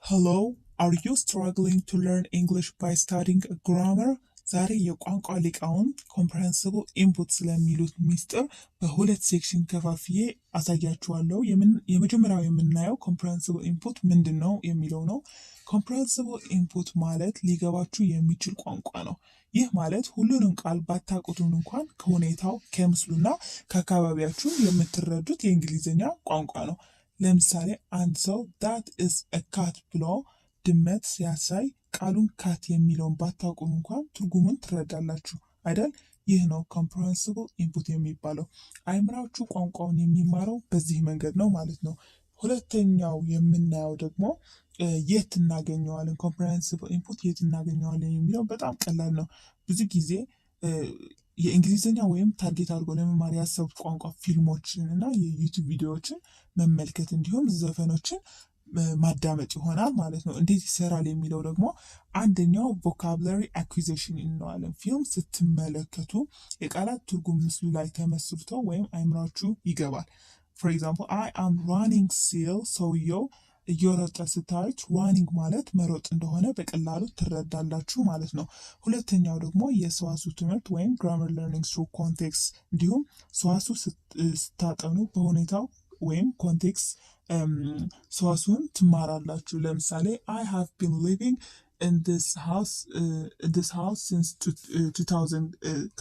Hello, are you struggling to learn English by studying grammar? ዛሬ የቋንቋ ሊቃውንት comprehensible input ስለሚሉት ሚስጥር በሁለት section ከፋፍዬ አሳያችኋለሁ። የመጀመሪያው የምናየው comprehensible input ምንድን ነው የሚለው ነው። Comprehensible input ማለት ሊገባችሁ የሚችል ቋንቋ ነው። ይህ ማለት ሁሉንም ቃል ባታውቁትም እንኳን ከሁኔታው፣ ከምስሉና ከአካባቢያችሁ የምትረዱት የእንግሊዝኛ ቋንቋ ነው። ለምሳሌ አንድ ሰው "That is a cat" ብሎ ድመት ሲያሳይ ቃሉን cat የሚለውን ባታውቁም እንኳን ትርጉሙን ትረዳላችሁ አይደል? ይህ ነው comprehensible input የሚባለው። አይምራችሁ ቋንቋውን የሚማረው በዚህ መንገድ ነው ማለት ነው። ሁለተኛው የምናየው ደግሞ የት እናገኘዋለን፣ comprehensible input የት እናገኘዋለን የሚለው በጣም ቀላል ነው። ብዙ ጊዜ የእንግሊዝኛ ወይም target አድርጎ ለመማር ያሰቡት ቋንቋ ፊልሞችን እና የ YouTube ቪዲዮዎችን መመልከት እንዲሁም ዘፈኖችን ማዳመጥ ይሆናል ማለት ነው። እንዴት ይሰራል የሚለው ደግሞ አንደኛው vocabulary acquisition እንለዋለን። ፊልም ስትመለከቱ የቃላት ትርጉም ምስሉ ላይ ተመስርቶ ወይም አይምራችሁ ይገባል። For example፣ "I am running" ሲል ሰውየው እየሮጠ ስታዩት running ማለት መሮጥ እንደሆነ በቀላሉ ትረዳላችሁ ማለት ነው። ሁለተኛው ደግሞ የሰዋስው ትምህርት ወይም grammar learning through context፣ እንዲሁም ሰዋስው ስታጠኑ በሁኔታው ወይም context ሰዋስውን ትማራላችሁ። ለምሳሌ "I have been living in this house since 2000"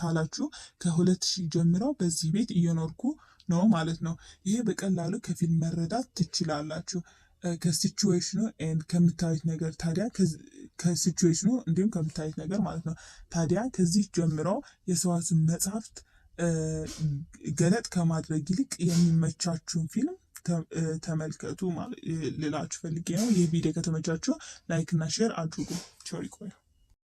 ካላችሁ ከ2000 ጀምረው በዚህ ቤት እየኖርኩ ነው ማለት ነው። ይሄ በቀላሉ ከፊልም መረዳት ትችላላችሁ። ከ situation ኑ and ከምታዩት ነገር፣ ታዲያ ከ situation ኑ እንዲሁም ከምታዩት ነገር ማለት ነው። ታዲያ ከዚህ ጀምሮ የሰዋስው መጽሐፍት ገለጥ ከማድረግ ይልቅ የሚመቻችሁን ፊልም ተመልከቱ ልላችሁ ፈልጌ ነው። ይህ ቪዲዮ ከተመቻችሁ like እና share አድርጉ። ቸር ይቆዩ።